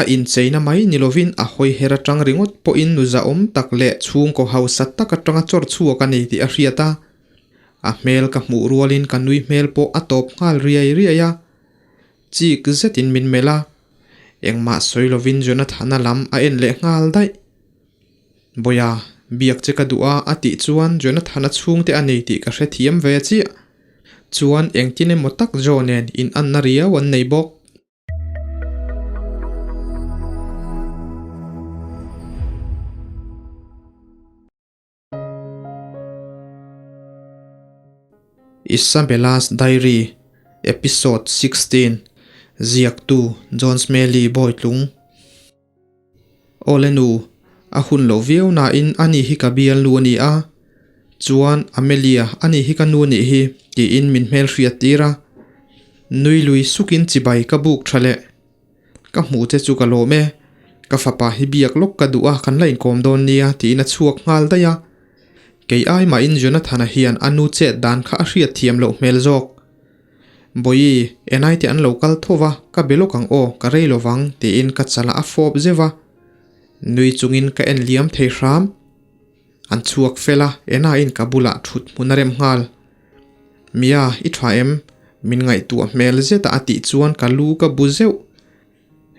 A incheina mai ni lovin a hawi her atang ringawt pawhin nu zahawm tak leh chhungkaw hausa tak atanga chawr chhuak a ni tih a hriat a. A hmel ka hmuh rualin ka nui hmel pawh a tawp nghal riai riai a. Chik zetin min melh a, engmah sawi lovin Jonathana lam a en leh nghal daih. Bawia, biak che ka duh a a tih chuan Jonathana chhungte a nei tih ka hrethiam ve chiah. Chuan engtin emaw tak Jo nen in anna riau an nei bawk. Isabella's Diary Episode 16 Ziaktu John Smelly Bawitlung Awle nu, a hun lo viau nain ani hi ka bialnu a ni a, chuan Amelia ani hi ka nu nih hi tiin min hmelhriat tir a, nui lui sukin chibai ka buk tha leh. Ka hmuh che chu ka lawm e, ka fapa hi biak lawk ka duh a kan la inkawm dawn nia tiin a chhuak nghal daih a. Kei ai mahin Jonathana hian a nu chet dan kha a hriat thiam loh hmel zawk. Bawihi, enai te an lo kal tho va, ka be lawk ang aw, ka rei lovang tiin ka chalah a fawp zeuh a. Nui chungin ka en liam thei hram. An chhuak fel a, enaiin ka bulah thut hmun a rem nghal. Mia, i tha em? Min ngaihtuah hmel zeta a tih chuan ka lu ka bu zeuh.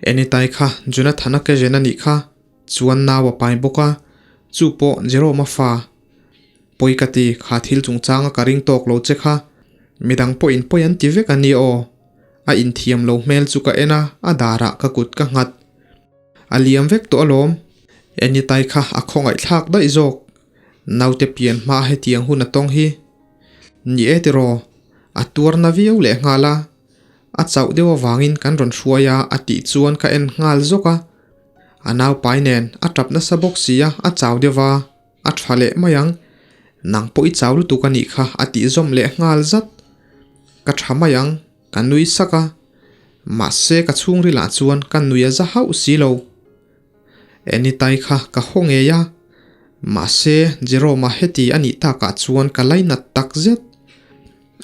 Enitai kha Jonathana cousin a nih kha, chuan nau a pai bawk a, chu pawh Jerome-a fa. Pawi ka ti, kha thil chungchanga ka ring tawk lo che kha. Midang pawhin pawi an ti vek a ni aw. A inthiam lo hmel chu ka en a, a darah ka kut ka nghat. A liam vek tawh alawm. Enitai kha a khawngaihthlak daih zawk. Naute pian hma hetiang hun a tawng hi. Ni e tiraw, a tuar na viau leh nghal a, a chauh deuh avangin kan rawn hruai a a tih chuan ka en nghal zawk a. A naupai nen a tap nasa bawk si a, a chau deuh va, a tha leh mai ang. Nang pawh i chau lutuk a nih kha a tih zawm leh nghal zat. Ka tha mai ang, ka nui sak a. Mahse ka chhungrilah chuan ka nui a za hauh si lo. Enitai kha ka haw ngei a, mahse Jerome-a heti a nih takah chuan ka lainat tak zet.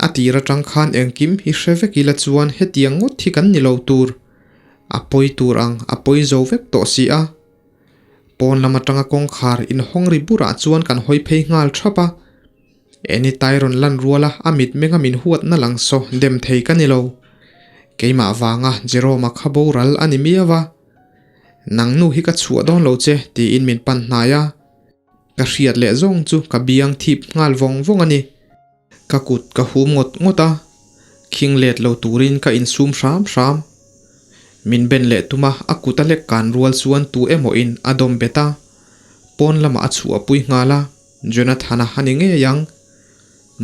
A tir atang khan engkim hi hre vek ila chuan hetiang ngawt hi kan ni lo tur. A pawi tur ang a pawi zo vek tawh si a. Pawn lam atanga kawngkhar inhawng ri burah chuan kan hawi phei nghal thap a. Enitai rawn lan ruala a mitmenga min huatna lang saw dem thei ka ni lo. Keimah vanga Jerome-a kha boral a ni miau a. Nang nu hi ka chhuah dawn lo che tiin min pan hnai a, ka hriat leh zawng chu ka biang thip nghal vawng vawng a ni. Ka kut ka hum ngawt ngawt a, khing let lo turin ka insum hram hram. Min ben leh tum a, a kut a lek kan rual chuan tu emaw in a dawm bet a, pawn lamah a chhuah pui nghal a, Jonathana a ni ngei ang.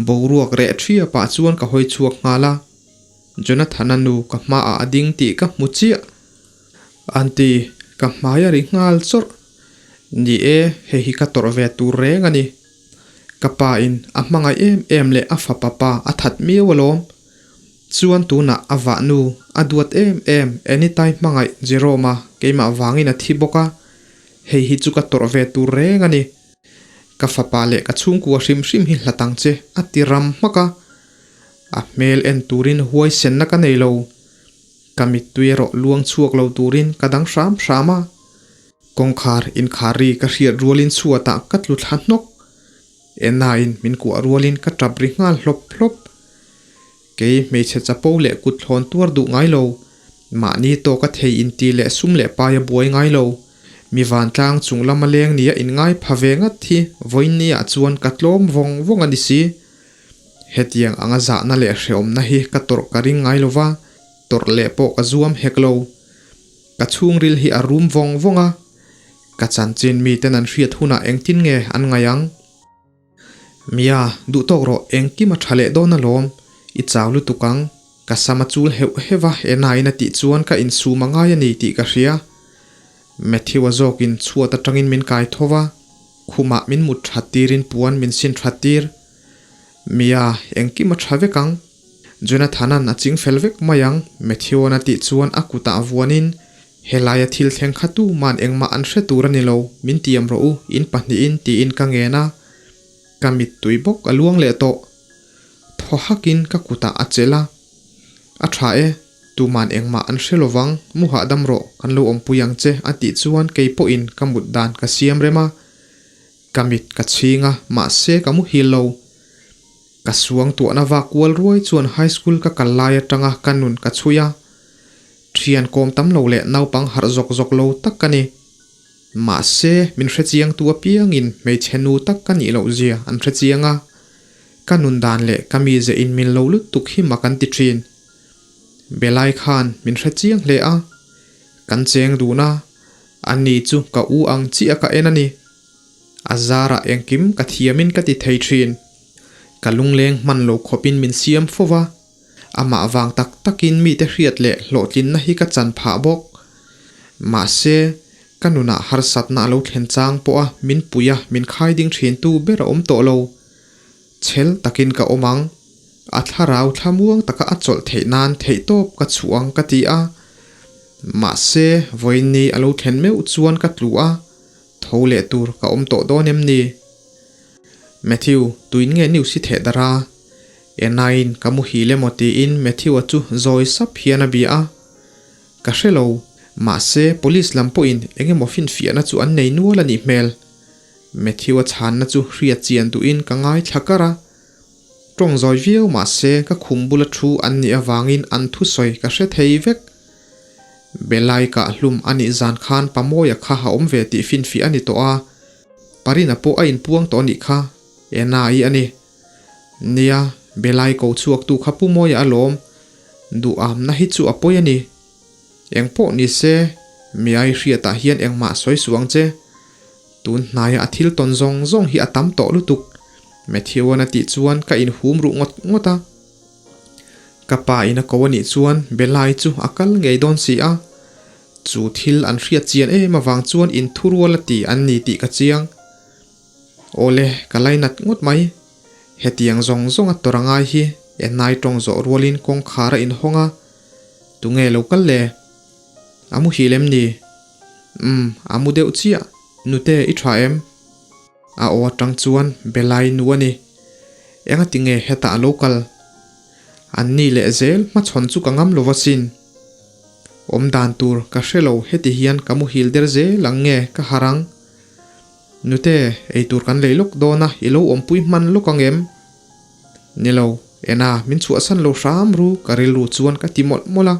Boruak reh ṭhia pah chuan ka hawi chhuak nghal a. Jonathana nu ka hmaah a ding tih ka hmu chiah. Aunty, ka hmai a ri nghal chawrh. Ni e, hei hi ka tawrh ve tur reng a ni. Ka pa in a hmangaih em em leh a fapa pa a that miau alawm. Chuan tunah a vah nu, a duat em em Anytai hmangaih Jerome-a keimah vangin a thi bawk a. Hei hi chu ka tawrh ve tur reng a ni. Ka fapa leh ka chhungkua hrim hrim hi hlat ang che, a ti ram hmak a. A hmel en turin huaisenna ka nei lo. Ka mittui erawh luang chhuak lo turin ka dang hram hram a. Kawngkhar inkhar ri ka hriat rualin chhuatah ka tlu thla hnawk. Ennain min kuah rualin ka tap ri nghal hlawp hlawp. Kei hmeichhe chapo leh kut thlawn tuar duh ngai lo. Mahni tawka thei inti leh sum leh paia buai ngai lo. Mi vantlang chung lama leng nia inngai pha ve ngat hi vawiinniah chuan ka tlawm vawng vawng a ni si. Hetiang anga zahna leh hrehawmna hi ka tawrh ka ring ngai lo va, tawrh leh pawh ka zuam hek lo. Ka chhungril hi a rum vawng vawng a, ka chanchin miten an hriat hunah engtin nge an ngaih ang? Mia, duhtawk rawh, engkim a tha leh dawn alawm, i chau lutuk ang, ka sam a chul heuh heuh a, enain a tih chuan ka insum a ngai a ni tih ka hria. Matthew-a zawkin chhuat atangin min kai tho va, khumah min mut that tirin puan min sin that tir. Mia, engkim a tha vek ang. Jonathan-a'n a ching fel vek mai ang, Matthew-a'n a tih chuan a kutah vuanin, Helaia thil thleng kha tuman engmah an hre tur a ni lo, min tiam rawh u, in pahnihin tiin ka ngen a. Ka mittui bawk a luang leh tawh. Thaw hakin ka kutah a chelh a. A tha e. Tuman engmah an hre lovang, mu hahdam rawh, kan lo awmpui ang che a tih chuan kei pawhin ka mut dan ka siam rem a. Ka mit ka chhing a, mahse ka muhil lo. Ka suang tuahna vak kual ruai chuan high school ka kal lai atanga ka nun ka chhui a. Thian kawm tam lo leh naupang harh zawk zawk lo tak ka ni. Mahse min hrechiangtu apiangin hmeichhe nu tak ka nih loh zia an hrechiang a. Ka nun dan leh ka mize in min lo lutuk hi mak an ti thin. Belai khan min hrechiang hle a. Kan cheng dun a, ani chu ka u ang chiah ka en a ni. A zarah engkim ka thiamin ka ti thei thin. Ka lungleng hman lo khawpin min siam fo va, amah vang tak takin mite hriat leh hlawhtlinna hi ka chan phah bawk. Mahse, ka nunah harsatna a lo thlen chang pawha min pui a min khai ding thintu ber a awm tawh lo. Chhel takin ka awm ang. A thlarau thlamuang taka a chawlh theih nan theihtawp ka chhuah ang ka ti a. Mahse, vawiin ni a lo thlen meuh chuan ka tlu a. Tho leh tur ka awm tawh dawn em ni? Matthew, tuin nge news hi theh darh a? Enain ka muhil emaw tiin Matthew-a chu zawi sap hian a bia a. Ka hre lo, mahse police lam pawhin eng emaw finfiahna chu an nei nual a nih hmel. Matthew-a chhanna chu hriat chian duhin ka ngaithla kar a. Tawng zawi viau mahse ka khum bula thu an nih avangin an thusawi ka hre thei vek. Belai kah hlum a nih zan khan Pamawia kha a awm ve tih finfiah a ni tawh a, Parina pawh a inpuang tawh a nih kha, Ena-i a ni. Nia, Belai ko chhuaktu kha Pu Mawia a lawm. Duhamna hi chu a pawi a ni. Eng pawh ni se, Miai hriatah hian engmah sawi suh ang che. Tun hnaia a thil tawn zawng zawng hi a tam tawh lutuk, Matthew-a'n a tih chuan ka inhum ruh ngawt ngawt a. Ka pa in a ko a nih chuan Belai chu a kal ngei dawn si a. Chu thil an hriat chian em avang chuan inthurual a ti an ni tih ka chiang. Awle, ka lainat ngawt mai. Hetiang zawng zawng a tawrh a ngai hi Enai tawng zawh rualin kawngkhar a inhawng a. Tunge lo kal le? A muhil em ni? Umm, a mu deuh chiah. Nute, i tha em? A aw atang chuan Belai nu a ni. Engati nge hetah a lo kal? An ni leh zel hmachhawn chu ka ngam lo asin. Awm dan tur ka hre lo heti hian ka muhil der zel ang nge ka harh ang? Nute, eitur kan lei lawk dawn a, i lo awmpui hman lawk ang em? Ni lo, Ena, min chhuahsan lo hram ru ka rilru chuan ka ti mawlh mawlh a.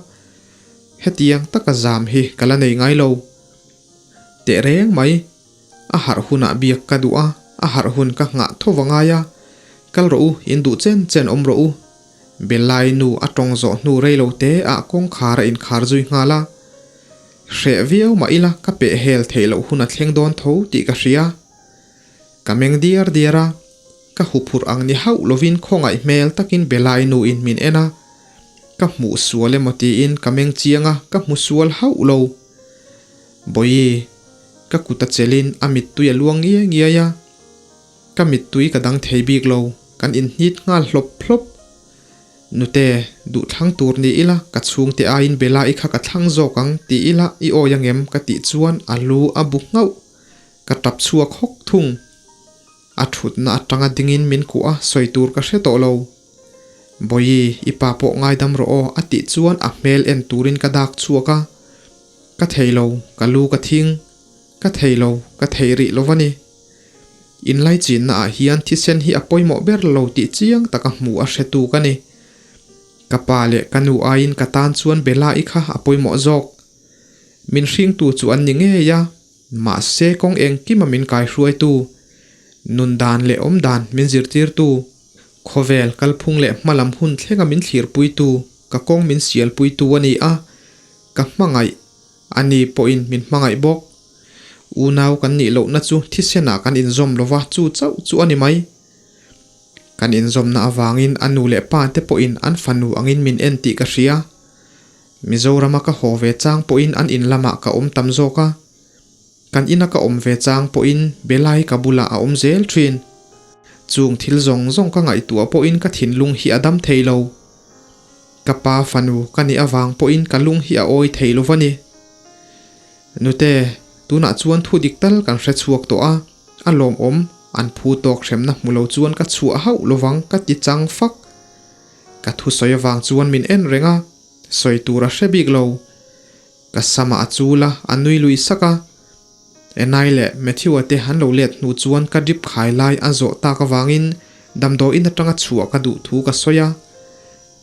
Hetiang taka zam hi ka la nei ngai lo. Teh reng mai. A harh hunah biak ka duh a, a harh hun ka nghah tho va ngai a. Kal rawh u, in duh chen chen awm rawh u. Belai nu a tawng zawh hnu rei lo te ah kawngkhar a inkhar zui nghal a. Hreh viau mah ila ka peh hel theih loh hun a thleng dawn tho tih ka hria. Ka meng diar diar a, ka huphurh ang ni hauh lovin khawngaih hmel takin Belai nu in min en a. Ka hmuh sual emaw tiin ka meng chiang a, ka hmu sual hauh lo. Bawihi, ka kut a chelin a mittui a luang ngiai ngiai a. Ka mittui ka dang thei bik lo, kan inhnit nghal hlawp hlawp. Nute, duh thlang tur ni ila, ka chhungte aiin Bella-i kha ka thlang zawk ang ti ila i awi angem ka tih chuan a lu a bu nghauh. Ka tap chhuak hawk thung. A thutna atanga dingin min kuah a, sawi tur ka hre tawh lo. Bawihi, i pa pawh ngaidam rawh aw a tih chuan a hmel en turin ka dak chhuak a. Ka thei lo, ka lu ka thing. Ka thei lo, ka thei rih lo va ni. Inlaichinna ah hian thisen hi a pawimawh ber lo tih chiang taka hmu a hretu ka ni. Ka pa leh ka nu aiin ka tan chuan Bella-i kha a pawimawh zawk. Min hringtu chu an ni ngei a, mahse kawng engkima min kaihruaitu, nun dan leh awm dan min zirtirtu, khawvel kalphung leh hmalam hun thlenga min thlirpuitu, ka kawng min sialpuitu a ni a, ka hmangaih A ni pawhin min hmangaih bawk. Unau kan nih lohna chu thisenah kan inzawm lova chu chauh chu a ni mai. Kan inzawmna avangin a nu leh pa te pawhin an fanu angin min en tih ka hria. Mizorama ka haw ve chang pawhin an in lamah ka awm tam zawk a. Kan ina ka awm ve chang pawhin Belai ka bulah a awm zel thin. Chung thil zawng zawng ka ngaihtuah pawhin ka thinlung hi a dam thei lo. Ka pa fanu ka nih avang pawhin ka lung hi a awi thei lo va ni. Nute, tunah chuan thu dik tal kan hre chhuak tawh a, a lawmawm, an phu tawk hremna hmu lo chuan ka chhuah hauh lovang ka ti chang fak. Ka thusawi avang chuan min en reng a. Sawi tur a hre bik lo. Ka samah a chul a, a nui lui sak a. Enai leh Matthew-a te an lo let hnu chuan ka drip khai lai a zawh tak avangin damdawiin atanga chhuah ka duh thu ka sawi a.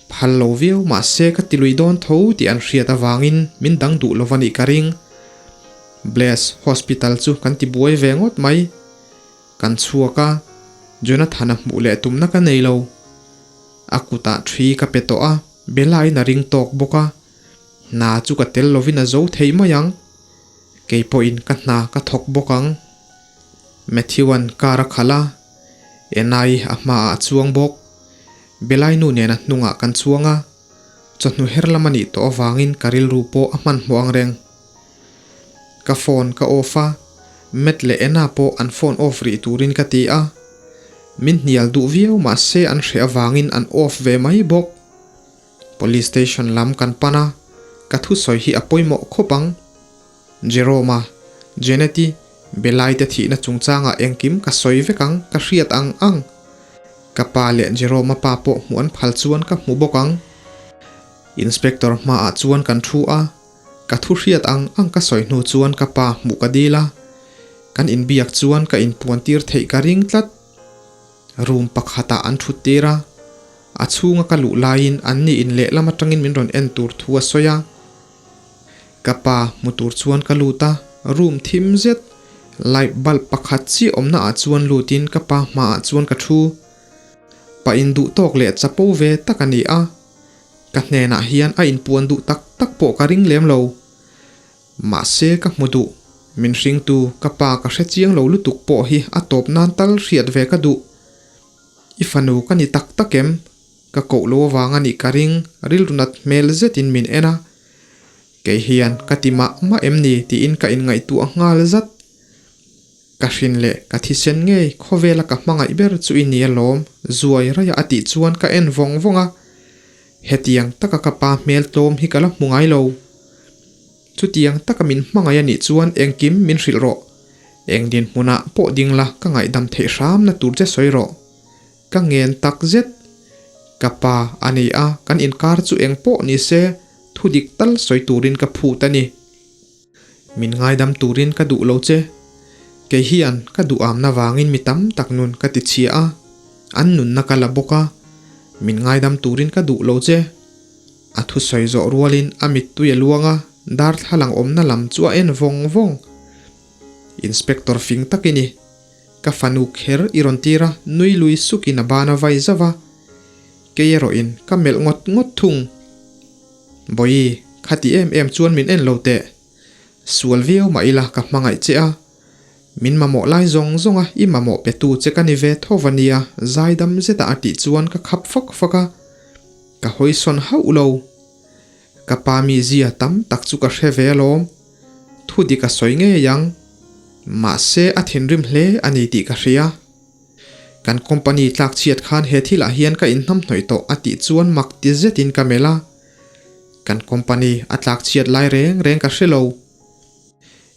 Phal lo viau mahse ka ti lui dawn tho tih an hriat avangin min dang duh lo va nih ka ring. Bless Hospital chu kan ti buai ve ngawt mai. Kan chhuak a, Jonathan-a hmuh leh tumna ka nei lo. A kutah thi ka pe tawh a, Bella-in a ring tawk bawk a. Hna chu ka tel lovin a zo thei mai ang. Kei pawhin ka hna ka thawk bawk ang. Matthew-a'n car a khalh a, Enai a hmaah a chuang bawk. Belai nu nen a hnungah kan chuang a, chawhnu her lam a nih tawh avangin ka rilru pawh a hmanhmawh ang reng. Ka phone ka off a, Matt leh Enna pawh an phone off rih turin ka ti a. Min hnial duh viau mahse an hreh avangin an off ve mai bawk. Police station lam kan pan a, ka thusawi hi a pawimawh khawp ang. Jerome-a, Janet-i, Belai te thihna chungchangah engkim ka sawi vek ang, ka hriat ang ang. Ka pa leh Jerome-a pa pawh hmuh an phal chuan ka hmu bawk ang. Inspector hmaah chuan kan thu a, ka thu hriat ang ang ka sawi hnu chuan ka pa hmuh ka dil a, kan inbiak chuan ka inpuantir theih ka ring tlat. Room pakhatah an thut tir a, a chhunga ka luh laiin anni in lehlam atangin min rawn en tur thu a sawi a. Ka pa hmu tur chuan ka lut a, room thim zet, light bulb pakhat chiah awmna ah chuan lutin ka pa hmaah chuan ka thu. Pa induh tawk leh chapo ve tak a ni a, ka hnenah hian a inpuan duh tak tak pawh ka ring lem lo. Mahse ka hmu duh, min hringtu ka pa ka hre chiang lo lutuk pawh hi a tawp nan tal hriat ve ka duh. I fanu ka ni tak tak em? Ka koh lo avang a nih ka ring, rilru nat hmel zetin min en a. Kei hian ka ti mah mah em ni tiin ka inngaihtuah nghal zat. Ka hrin leh ka thisen ngei khawvela ka hmangaih ber chu i ni alawm, zuai raia a tih chuan ka en vawng vawng a. Hetiang taka ka pa hmel tlawm hi ka la hmu ngai lo. Chutiang taka min hmangaih a nih chuan engkim min hrilh rawh. Eng dinhmunah pawh ding la ka ngaihdam theih hramna tur che sawi rawh. Ka ngen tak zet. Ka pa a ni a, kan inkar chu eng pawh ni se thu dik tal sawi turin ka phut a ni. Min ngaidam turin ka duh lo che. Kei hian ka duhamna vangin mi tam tak nun ka ti chhia a, an nunna ka la bawk a. Min ngaidam turin ka duh lo che. A thusawi zawh rualin a mittui a luang a, darthlalang awmna lam chu a en vawng vawng. Inspector fing tak i ni. Ka fanu kher i rawn tir a, nui lui sukin a ban a vai zauh a. Kei erawhin ka melh ngawt ngawt thung. Bawihi, khati em em chuan min en lo teh. Sual viau mah ila ka hmangaih che a. Min mamawh lai zawng zawng a, i mamawh petu che ka ni ve tho va nia, zaidam zeta a tih chuan ka khap fak fak a. Ka hawisawn hauh lo. Ka pa mizia tam tak chu ka hre ve alawm. Thu dik a sawi ngei ang. Mahse a thinrim hle a ni tih ka hria. Kan company tlak chhiat khan he thilah hian ka inhnamhnawih tawh a tih chuan mak ti zetin ka melh a. Kan company a tlak chhiat lai reng reng ka hre lo.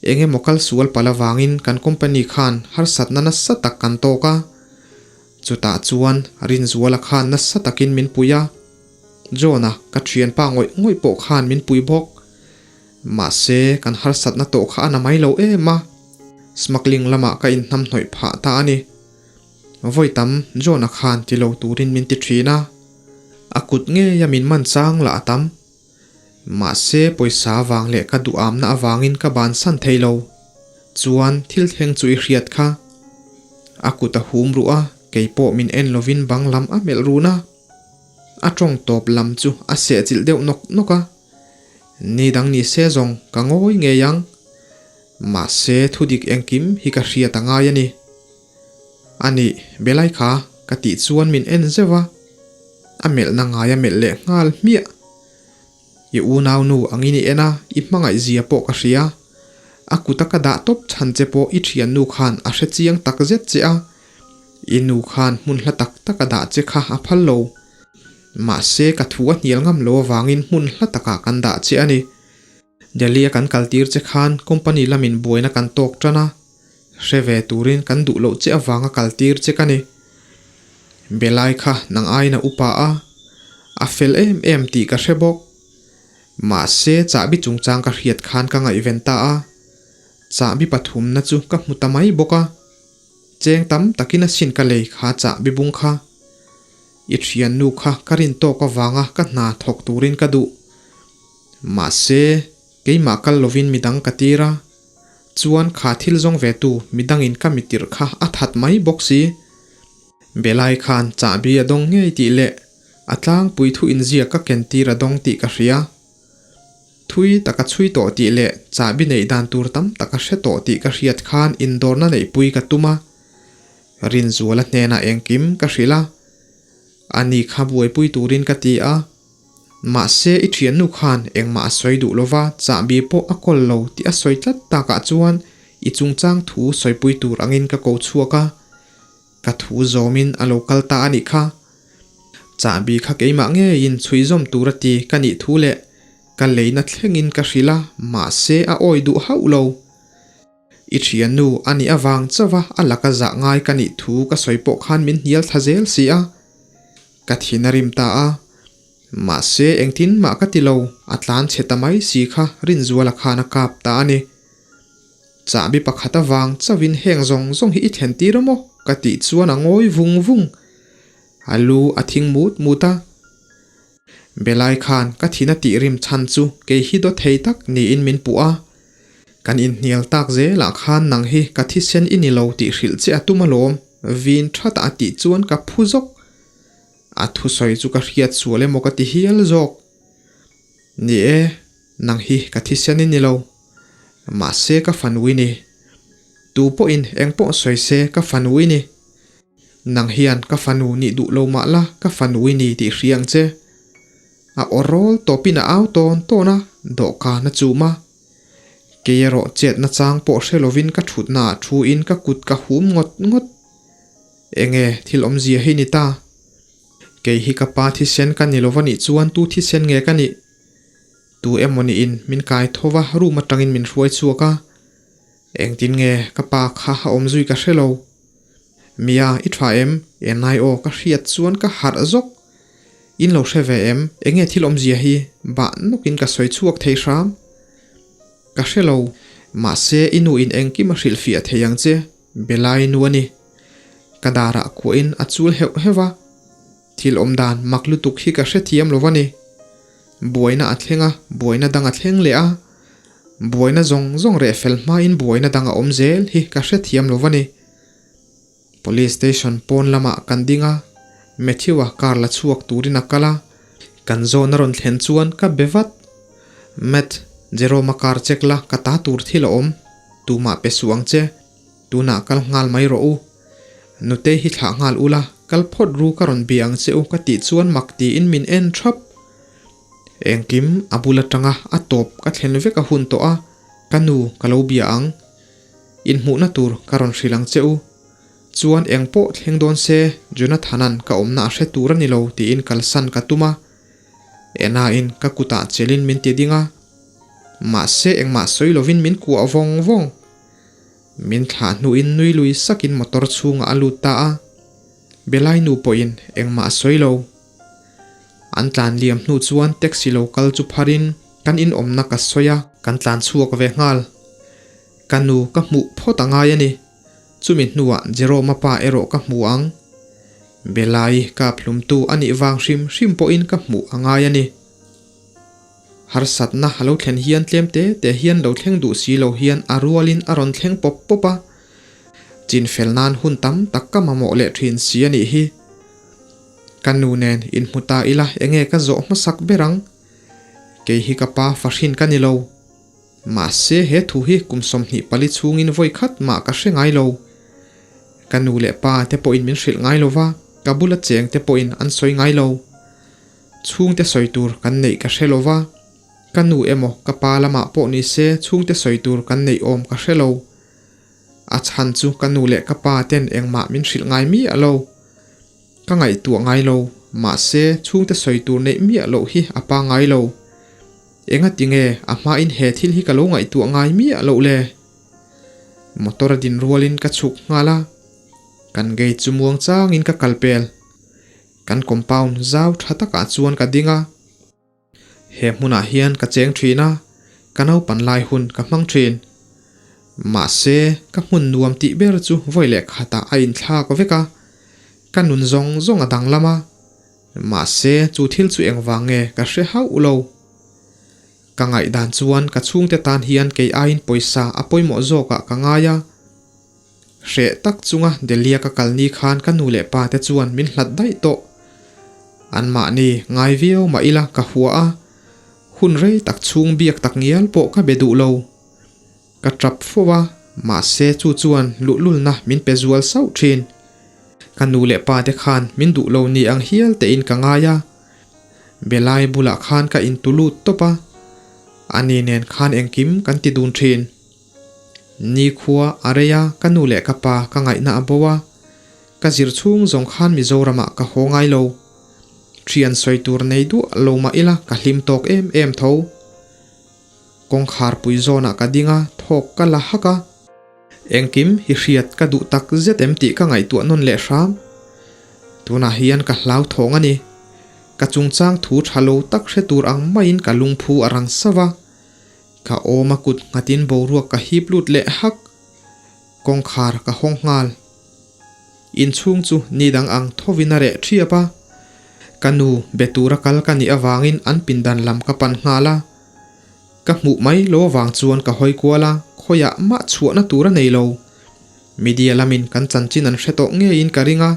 Eng emaw kal sual palh avangin kan company khan harsatna nasa tak kan tawk a. Chutah chuan Rinzuala khan nasa takin min pui a. John-a ka thianpa ngawih ngawih pawh khan min pui bawk. Mahse, kan harsatna tawh kha a na mai lo em a, smuggling lamah ka inhnamhnawih phah ta a ni. Vawi tam John-a khan ti lo turin min ti thin a, a kut ngeia min man chang lah a tam. Mahse, pawisa avang leh ka duhamna avangin ka bansan thei lo. Chuan thil thleng chu i hriat kha. A kut a hum ruh a, kei pawh min en lovin bang lam a melh run a. A tawng tawp lam chu a sehchilh deuh nawk nawk a. Ni dang ni se zawng ka ngawi ngei ang. Mahse thudik engkim hi ka hriat a ngai a ni. A nih, Belai kha ka tih chuan min en zeuh a. A melhna ngai a melh leh nghal hmiah. I unau nu angin i en a, i hmangaih zia pawh ka hria. A kuta ka dah tawp chhan che pawh i thiannu khan a hre chiang tak zet che a. I nu khan hmun hla tak tak a dah che kha a phal lo. Mahse, ka thu a hnial ngam lo avangin hmun hla takah kan dah che a ni. Delhi-a kan kaltir che khan company lamin buaina kan tawk tan a, hre ve turin kan duh loh che avanga kaltir che ka ni. Belai kha nang aiin a upa a, a fel em em tih ka hre bawk. Mahse chahbi chungchang ka hriat khan ka ngaihven ta a, chahbi pathumna chu ka hmu ta mai bawk a. Cheng tam takin a sin ka lei kha chahbi bung kha. I thiannu kha ka rin tawk avanga ka hna thawk turin ka duh. Mahse keimah kal lovin midang ka tir a, chuan kha thil zawng ve tu midangin ka mitirh kha a that mai bawk si. Belai khan chahbi a dawng ngei tih leh a tlangpui thu inziak ka ken tir a dawng tih ka hria. Thui taka chhui tawh tih leh chahbi neih dan tur tam tak a hre tawh tih ka hriat khan indawrna neihpui ka tum a. Rinzuala hnenah engkim ka hrilh a. Ani kha buaipui turin ka ti a. Mahse i thiannu khan engmah a sawi duh lova chahbi pawh a kawl lo tih a sawi tlat takah chuan i chungchang thu sawipui tur angin ka ko chhuak a. Ka thu zawmin a lo kal ta a nih kha. Chahbi kha keimah ngeiin chhui zawm tur a ti ka nih thu leh ka leina thlengin ka hrilh a, mahse a awi duh hauh lo. I thiannu a nih avang chauha a laka zah ngai ka nih thu ka sawi pawh khan min hnial thla zel si a. Ka thin a rim ta a. Mahse engtin mah ka ti lo, a tlan chhe ta mai si kha Rinzuala khan a kap ta a ni. Chahbi pakhat avang chauhin heng zawng zawng hi i thlen tir a maw? ka tih chuan a ngawi vung vung. A lu a thing mut mut a. Belai khan ka thin a tih rim chhan chu kei hi daw thei tak niin min puh a. Kan inhnial tak zelah khan nang hi ka thisen i ni lo tih hrilh che a tum alawm, vin that a tih chuan ka phu zawk. A thusawi chu ka hriat sual emaw ka ti hial zawk. Ni e, nang hi ka thisen i ni lo. Mahse ka fanu i ni. Tu pawhin eng pawh sawi se ka fanu i ni. Nang hian ka fanu nih duh lo mah la ka fanu i ni tih hria ang che. A aw rawl tawpin a au tawn tawn a, dawhkan a chum a. Kei erawh chetna chang pawh hre lovin ka thutnaah thuin ka kut ka hum ngawt ngawt. Enge thil awmzia hi ni ta? Kei hi ka pa thisen ka ni lova nih chuan tu thisen nge ka nih? Tu emaw niin min kai tho va room atangin min hruai chhuak a, engtin nge ka pa kha a awm zui ka hre lo. Mia, i tha em? Enai aw ka hriat chuan ka harh zawk. In lo hre ve em? Enge thil awmzia hi? Bah nawkin ka sawi chhuak thei hram. Ka hre lo. Mahse i nu in engkim a hrilhfiah thei ang che, Belai nu a ni. Ka darah kuahin a chul heuh heuh a. Thil awm dan mak lutuk hi ka hrethiam lo a ni. Buaina a thleng a, buaina dang a thleng leh a. Buaina zawng zawng reh fel hmain buaina dang a awm zel hi ka hrethiam lo a ni. Police station pawn lamah kan ding a, Matthew-a car la chhuak turin a kal a. Kan zawn a rawn thlen chuan ka be vat. Matt, Jerome-a car check la ka ta tur thil a awm. Tumah pe suh ang che. Tunah kal nghal mai rawh u. Nutei hi thlah nghal ula, kal phawt ru ka rawn bia ang che u ka tih chuan mak tiin min en thap. Engkim a bul atanga a tawp ka thlen vek a hun tawh a, ka nu ka lo bia ang. Inhmuhna tur ka rawn hrilh ang che u. Chuan eng pawh thleng dawn se Jonathan-a'n ka awmna a hre tur a ni lo tiin kalsan ka tum a. Enain ka kutah chelin min ti ding a. Mahse engmah sawi lovin min kuah vawng vawng. Min thlah hnuin nui lui sakin motor chhungah a lut ta a, Belai nu pawhin engmah a sawi lo. An tlan liam hnu chuan taxi lo kal chu pharin kan inawmna ka sawi a, kan tlan chhuak ve nghal. Ka nu ka hmuh phawt a ngai a ni. Chumi hnuah Jerome-a pa erawh ka hmu ang. Belai kap hlumtu a nih vang hrim hrim pawhin ka hmuh a ngai a ni. Harsatna a lo thlen hian tlem te te hian lo thleng duh si lo hian a rualin a rawn thleng pawp pawp a, chinfel nan hun tam tak ka mamawh leh thin si a nih hi. Ka nu nen inhmu ta ila enge ka zawh hmasak ber ang? Kei hi ka pa fahrin ka ni lo. Mahse he thu hi kum 24 chhungin vawi khat mah ka hre ngai lo. Ka nu leh pa te pawhin min hrilh ngai lo va, ka bula cheng te pawhin an sawi ngai lo. Chhungte sawi tur kan neih ka hre lo va, ka nu emaw ka pa lamah pawh ni se chhungte sawi tur kan neih awm ka hre lo. A chhan chu ka nu leh ka pa ten engmah min hrilh ngai miah lo. Ka ngaihtuah ngai lo, mahse chhungte sawi tur neih miah loh hi a pa ngai lo. Engati nge a hmain he thil hi ka lo ngaihtuah ngai miah loh le? Motor a din rualin ka chhuk nghal a, kan gate chu muang changin ka kal pel. Kan compound zau tha takah chuan ka ding a. He hmunah hian ka cheng thin a, ka naupan lai hun ka hmang thin. Mahse, ka hmun nuam tih ber chu vawi leh khatah a inthlak vek a, ka nun zawng zawng a danglam a. Mahse, chu thil chu engvang nge ka hre hauh lo. Ka ngaihdan chuan ka chhungte tan hian kei aiin pawisa a pawimawh zawkah ka ngai a. Hreh tak chunga Delhi-a ka kal ni khan ka nu leh pa te chuan min hlat daih tawh. Anmahni ngai viau mah ila ka hua a, hun rei tak chhung biak tak ngial pawh ka be duh lo. Ka tap fo a, mahse chu chuan luhlulna min pe zual sauh thin. Ka nu leh pa te khan min duh lo ni ang hial tein ka ngai a. Belai bulah khan ka intu lut tawp a, ani nen khan engkim kan ti dun thin. Nikhua a rei a, ka nu leh ka pa ka ngaihna a bo a, ka zir chhung zawng khan Mizoramah ka haw ngai lo. Thian sawi tur nei duah lo mah ila ka hlim tawk em em tho. Kawngkhar pui zawnah ka ding a, thawk ka la hak a. Engkim hi hriat ka duh tak zet em tih ka ngaihtuah nawn leh hram. Tunah hian ka hlau thawng a ni. Ka chungchang thu tha lo tak hre tur ang maiin ka lungphu a rang sauh a. Ka awm a kut nghatin boruak ka hip lut leh hak. Kawngkhar ka hawng nghal. Inchhung chu ni dang ang thovin a reh thiap a. Ka nu be tura kal ka nih avangin an pindan lam ka pan nghal a. Ka hmuh mai lo avang chuan ka hawi kual a, khawiah mah chhuahna tur a nei lo. Media lamin kan chanchin an hre tawh ngeiin ka ring a,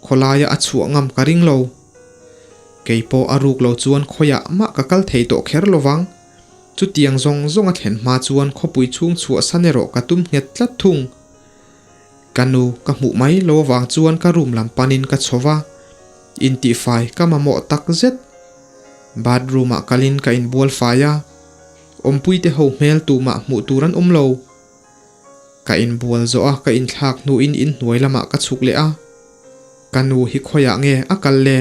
khawlaia a chhuah ngam ka ring lo. Kei pawh a ruk lo chuan khawiah mah ka kal thei tawh kher lo vang. Chutiang zawng zawng a thlen hma chuan khawpui chhung chhuahsan erawh ka tum nghet tlat thung. Ka nu ka hmuh mai lo avang chuan ka room lam panin ka chho va, intihfai ka mamawh tak zet. Bathroom ah kalin ka inbual fai a, awmpuite ho hmel tumah hmuh tur an awm lo. Ka inbual zawh a ka inthlak hnuin inhnuai lamah ka chhuk leh a, ka nu hi khawiah nge a kal le?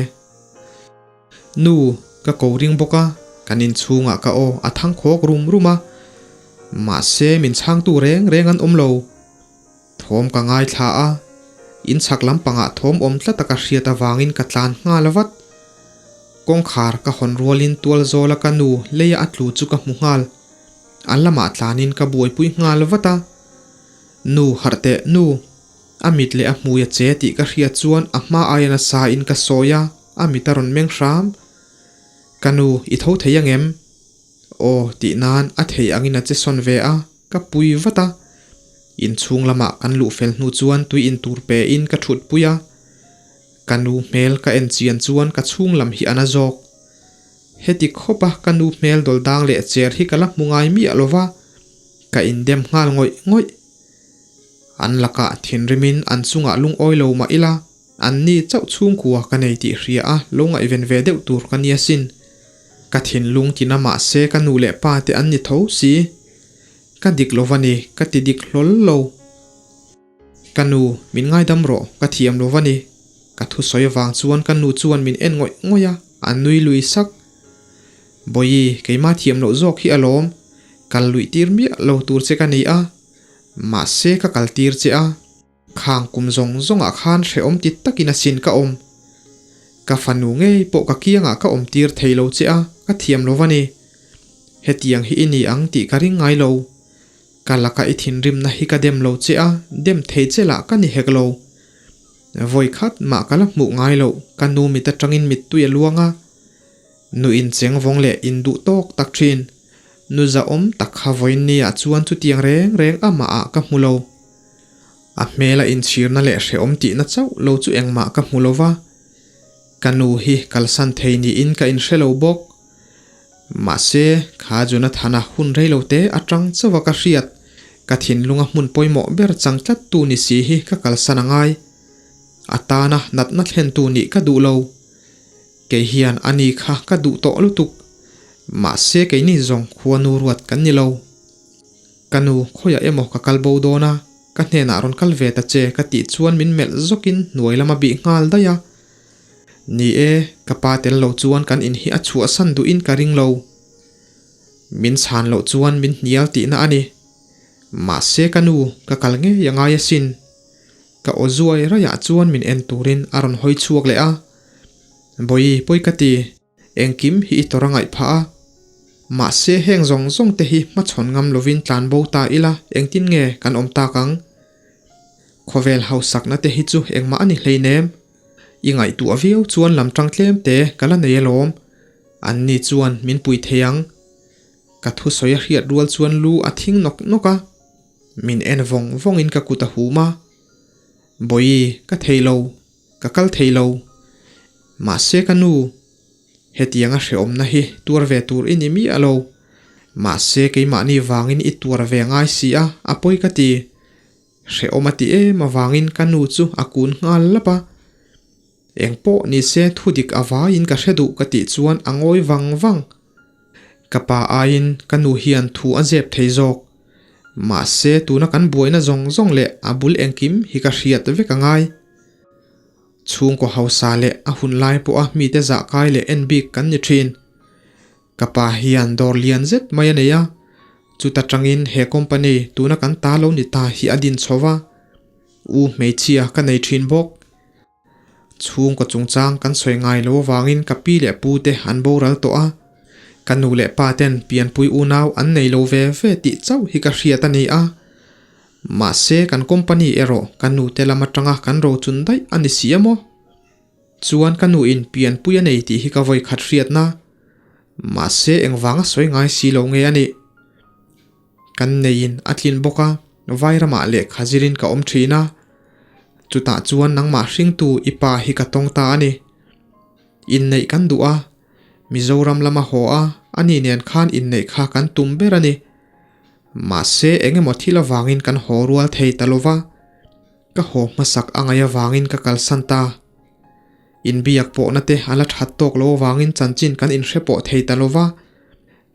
Nu, ka ko ring bawk a, kan inchhungah ka aw a thang khawk rum rum a, mahse min chhangtu reng reng an awm lo. Thawm ka ngaithla a, in chhak lampangah thawm awm tlat a ka hriat avangin ka tlan nghal vat. Kawngkhar ka hawn rualin tual zawla ka nu leia a tlu chu ka hmu nghal. A lamah tlanin ka buaipui nghal vat a. Nu harh teh nu, a mit leh a hmui a che tih ka hriat chuan a hma aia nasa in ka sawi a, a mit a rawn meng hram. Ka nu, i tho thei angem? Aw tih nan a thei angin a che sawn ve a, ka pui vat a. Inchhung lamah kan luh fel hnu chuan tui in tur pe in ka thut pui a. Ka nu hmel ka en chian chuan ka chhung lam hi a na zawk. Heti khawp a ka nu hmel dawl dang leh cher hi ka la hmu ngai miah lo va, ka indem nghal ngawih ngawih. An lakah thinrimin an chungah lungawi lo mah ila, An ni chauh chhungkua ka nei tih hria a, lo ngaihven ve deuh tur ka nia sin. Ka thinlung tina mahse ka nu leh pa te an ni tho si. Ka dik lo va ni, ka ti dik hlawl lo. Ka nu, min ngaidam rawh, ka thiam lo va ni. Ka thusawi avang chuan ka nu chuan min en ngawih ngawih a, a nui lui sak. Bawihi, keimah thiam loh zawk hi alawm. Kal luih tir miah lo tur che ka nei a, mahse ka kal tir che a. Khang kum zawng zawngah khan hrehawm ti takin a sin ka awm. Ka fanu ngei pawh ka kiangah ka awm tir thei lo che a, ka thiam lo va ni. Hetiang hi i ni ang tih ka ring ngai lo. Ka laka i thinrimna hi ka dem lo che a, dem thei che lah ka ni hek lo. Vawi khat mah ka la hmuh ngai loh, ka nu mit atangin mittui a luang a. Nu incheng vawng leh induh tawk tak thin. Nu zahawm tak kha vawiinniah chuan chutiang reng reng amahah ka hmu lo. A hmela inchhirna leh hrehawm tihna chauh lo chu engmah ka hmu lo va, ka nu hi kalsan thei niin ka inhre lo bawk. Mahse, kha Jonathana hun rei lo te atang chauha ka hriat, ka thinlunga hmun pawimawh ber chang tlattu ni si hi ka kalsan a ngai. A tana natna thlentu nih ka duh lo. Kei hian a ni kha ka duh tawh lutuk. Mahse, keini zawng khuanu ruat kan ni lo. Ka nu, khawiah emaw ka kal bo dawn a, ka hnenah rawn kal ve ta che ka tih chuan min melh zawkin hnuai lam a bih nghal daih a. Ni e, ka pa tel lo chuan kan in hi a chhuahsan duhin ka ring lo. Min chhan loh chuan min hnial tihna a ni. Mahse ka nu, ka kal ngei a ngai asin. Ka aw zuai raiah chuan min en turin a rawn hawi chhuak leh a. Bawihi, pawi ka ti. Engkim hi i tawrh a ngaih phah a. Mahse heng zawng zawng te hi hmachhawn ngam lovin tlan bo ta ila engtin nge kan awm tak ang? Khawvel hausakna te hi chu engmah a ni hleinem. I ngaihtuah viau chuan lam tang tlem te ka la nei alawm. Anni chuan min pui thei ang. Ka thusawi a hriat rual chuan lu a thing nawk nawk a. Min en vawng vawngin ka kut a hum a. Bawihi, ka thei lo. Ka kal thei lo. Mahse ka nu, hetianga hrehawmna hi tuar ve tur i ni miah lo. Mahse keimahni vangin i tuar ve ngai si a, a pawi ka ti. Hrehawm a ti em avangin ka nu chu a kun nghal lap a. Eng pawh ni se thudik a vaiin ka hre duh ka tih chuan a ngawi vang vang. Ka pa aiin ka nu hian thu a zep thei zawk. Mahse tuna kan buaina zawng zawng leh a bul engkim hi ka hriat vek a ngai. Chhungkaw hausa leh a hun lai pawha mite zahkai leh en bik kan ni thin. Ka pa hian dawr lian zet mai a nei a, chuta tangin he company tuna kan ta lo ni ta hi a din chho va, u hmeichhia ka nei thin bawk. Chhungkaw chungchang kan sawi ngai lo avangin ka pi leh pu te an boral tawh a, ka nu leh pa ten pianpui unau an nei lo ve ve tih chauh hi ka hriat a ni a. Mahse kan company erawh ka nu te lam atanga kan rochun daih a ni si a maw? Chuan ka nu in pianpui a nei tih hi ka vawi khat hriatna. Mahse engvanga sawi ngai si lo nge a nih? Kan neiin a tlin bawk a, Vairamah lehkha zirin ka awm thin a. Chutah chuan nangmah hringtu i pa hi ka tawng ta a ni. Inneih kan duh a, Mizoram lama haw a, ani nen khan inneih kha kan tum ber a ni. Mahse engemaw thil avangin kan haw rual thei ta lo va, ka haw hmasak a ngaih avangin ka kalsan ta. Inbiak pawhna te a la that tawk lo avangin chanchin kan inhre pawh thei ta lo va,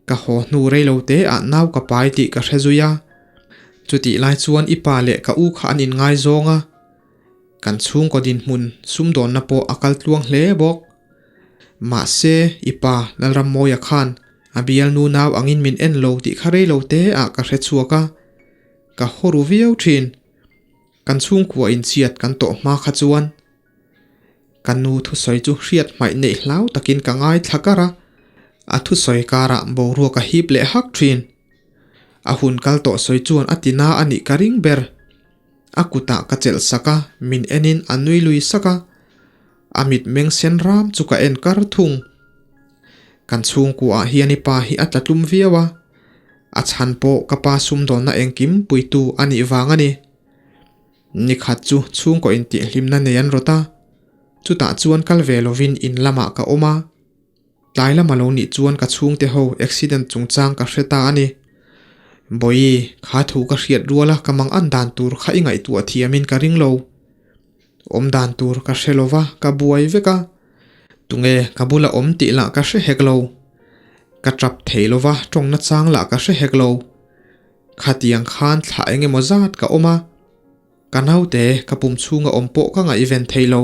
Ka haw hnu rei lo te ah nau ka pai tih ka hre zui a. Chutih lai chuan i pa leh ka u kha an inngaizawng a. Kan chhungkaw dinhmun sumdawnna pawh a kal tluang hle bawk. Mahse, i pa Lalrammawia khan a bialnu nau angin min en lo tih kha rei lo te ah ka hre chhuak a. Ka haw ru viau thin. Kan chhungkua inchhiat kan tawh hma kha chuan. Ka nu thusawi chu hriat hmaih neih hlau takin ka ngaithla kar a, a thusawi karah boruak a hip leh hak thin. A hun kal tawh sawi chuan a ti na a nih ka ring ber. A kutah ka chelh sak a, min enin a nui lui sak a. A mit meng sen ram chu ka en kar thung. Kan chhungkuaah hian i pa hi a tla tlum viau a, a chhan pawh ka pa sumdawnna engkim puitu a nih vang a ni. Nikhat chu chhungkaw intihhlimna nei an rawt a, chutah chuan kal ve lovin in lamah ka awm a. Tlai lama lo nih chuan ka chhungte ho accident chungchang ka hre ta a ni. Bawihi, kha thu ka hriat ruala ka mang an dan tur kha i ngaihtuah thiamin ka ring lo. Awm dan tur ka hre lova ka buai vek a. Tunge ka bula awm tih lah ka hre hek lo. Ka tap thei lova tawngna chang lah ka hre hek lo. Khatiang khan thla eng emaw zat ka awm a, ka naute ka pum chhunga awm pawh ka ngaihven thei lo.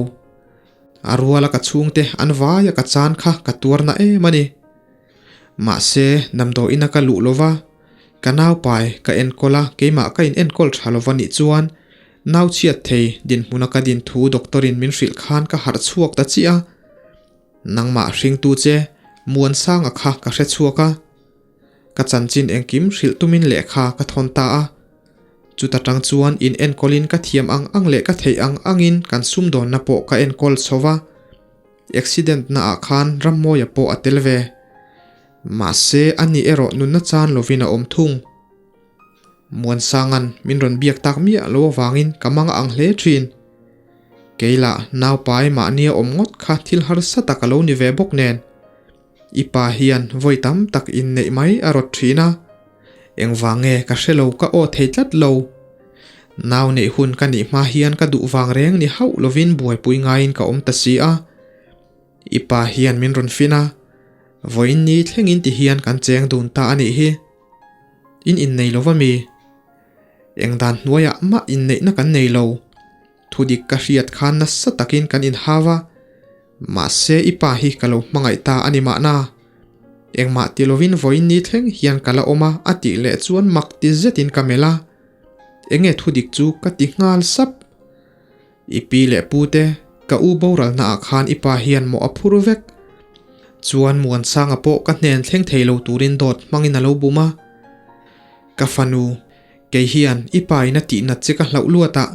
A ruala ka chhungte an vaia ka chan kha ka tuar na em a ni. Mahse, damdawiina ka luh lova, ka naupai ka enkawl a, keimah ka in enkawl tha lova nih chuan nau chhiat thei dinhmuna ka din thu doctor in min hrilh khan ka harh chhuak ta chiah a. Nangmah hringtu che Muansanga kha ka hre chhuak a. Ka chanchin engkim hrilh tumin lehkha ka thawn ta a. Chuta tang chuan in enkawlin ka thiam ang ang leh ka theih ang angin kan sumdawnna pawh ka enkawl chho va. Accident naah khan Rammawia pawh a tel ve. Mahse ani erawh nunna chan lovin a awm thung. Muansanga'n min rawn biak tak miah lo avangin ka mang ang hle thin. Keilah naupai mahnia awm ngawt kha thil harsa tak a lo ni ve bawk nen. I pa hian vawi tam tak inneih mai a rawt thin a, engvang nge ka hre lo ka aw thei tlat lo. Nau neih hun ka nih hma hian ka duh vang reng ni hauh lovin buaipui ngaiin ka awm ta si a. I pa hian min rawn fin a, vawiin ni thlengin ti hian kan cheng dun ta a nih hi. In innei lo va mi? Eng dan hnuaiah mah inneihna kan nei lo. Thudik ka hriat khan nasa takin kan inhau a, mahse i pa hi ka lo hmangaih ta a ni mahna. Engmah ti lovin vawiin ni thleng hian ka la awm a a tih leh chuan mak ti zetin ka melh a. Enge thudik chu ka ti nghal sap. I pi leh pu te, ka u boralna ah khan i pa hian mawh a phur vek. Chuan Muansanga pawh ka hnen thleng thei lo turin dawt hmangin a lo bum a. Ka fanu, kei hian i pa in a tihnat che ka hlauh luat a,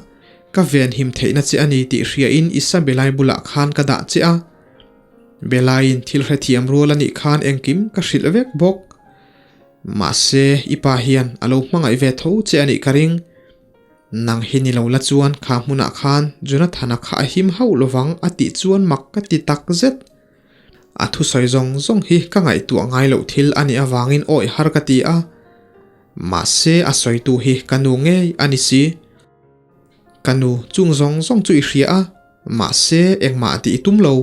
ka venhim theihna che a ni tih hriain Isabelai bulah khan ka dah che a. Belaiin thil hrethiam rual a nih khan engkim ka hrilh vek bawk. Mahse, i pa hian a lo hmangaih ve tho che a nih ka ring. Nang hi ni lo la chuan kha hmunah khan Jonathana kha a him hauh lovang a tih chuan mak ka ti tak zet. A thusawi zawng zawng hi ka ngaihtuah ngai loh thil a nih avangin awih har ka ti a. Mahse a sawitu hi ka nu ngei a ni si. Ka nu chung zawng zawng chu i hria a, mahse engmah tih i tum lo.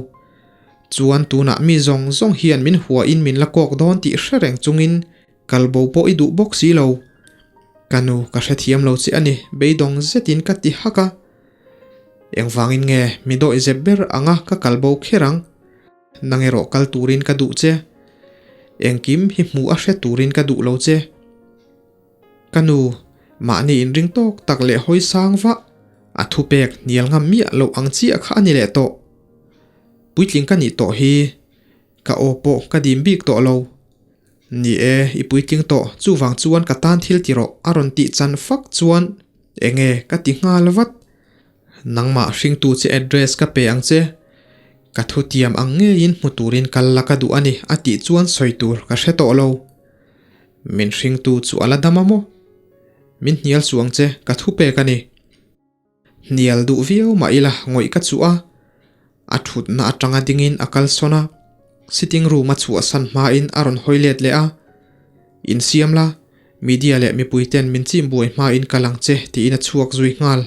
Chuan tunah mi zawng zawng hian min huain min la kawk dawn tih hre reng chungin Kalbo pawh i duh bawk si lo. Ka nu ka hrethiam lo che a ni, beidawng zetin ka ti hak a. Engvangin nge mi dawih zep ber anga ka kalbo kher ang? Nang erawh kal turin ka duh che. Engkim hi hmuh a hre turin ka duh lo che. Ka nu, mahni inring tawk tak leh hawi sang vah, a thupek hnial ngam miah loh ang chiah kha a ni leh tawh. Puitling ka nih tawh hi, ka aw pawh ka dim bik tawh lo. Ni e, i puitling tawh, chuvang chuan ka tan thil ti rawh a rawn tih chan fak chuan enge ka ti nghal vat. Nangmah hringtu che address ka pe ang che, ka thutiam ang ngeiin hmu turin kal la ka duh a ni a tih chuan sawi tur ka hre tawh lo. Min hringtu chu a la dam a maw? Min hnial suh ang che, ka thu pek a ni. Hnial duh viau mah ila ngawih ka chuh a, a thutna atanga dingin a kalsawn a, sitting room a chhuahsan hmain a rawn hawi let leh a, Insiam la, media leh mipui ten min chim buai hmain kal ang che tiin a chhuak zui nghal.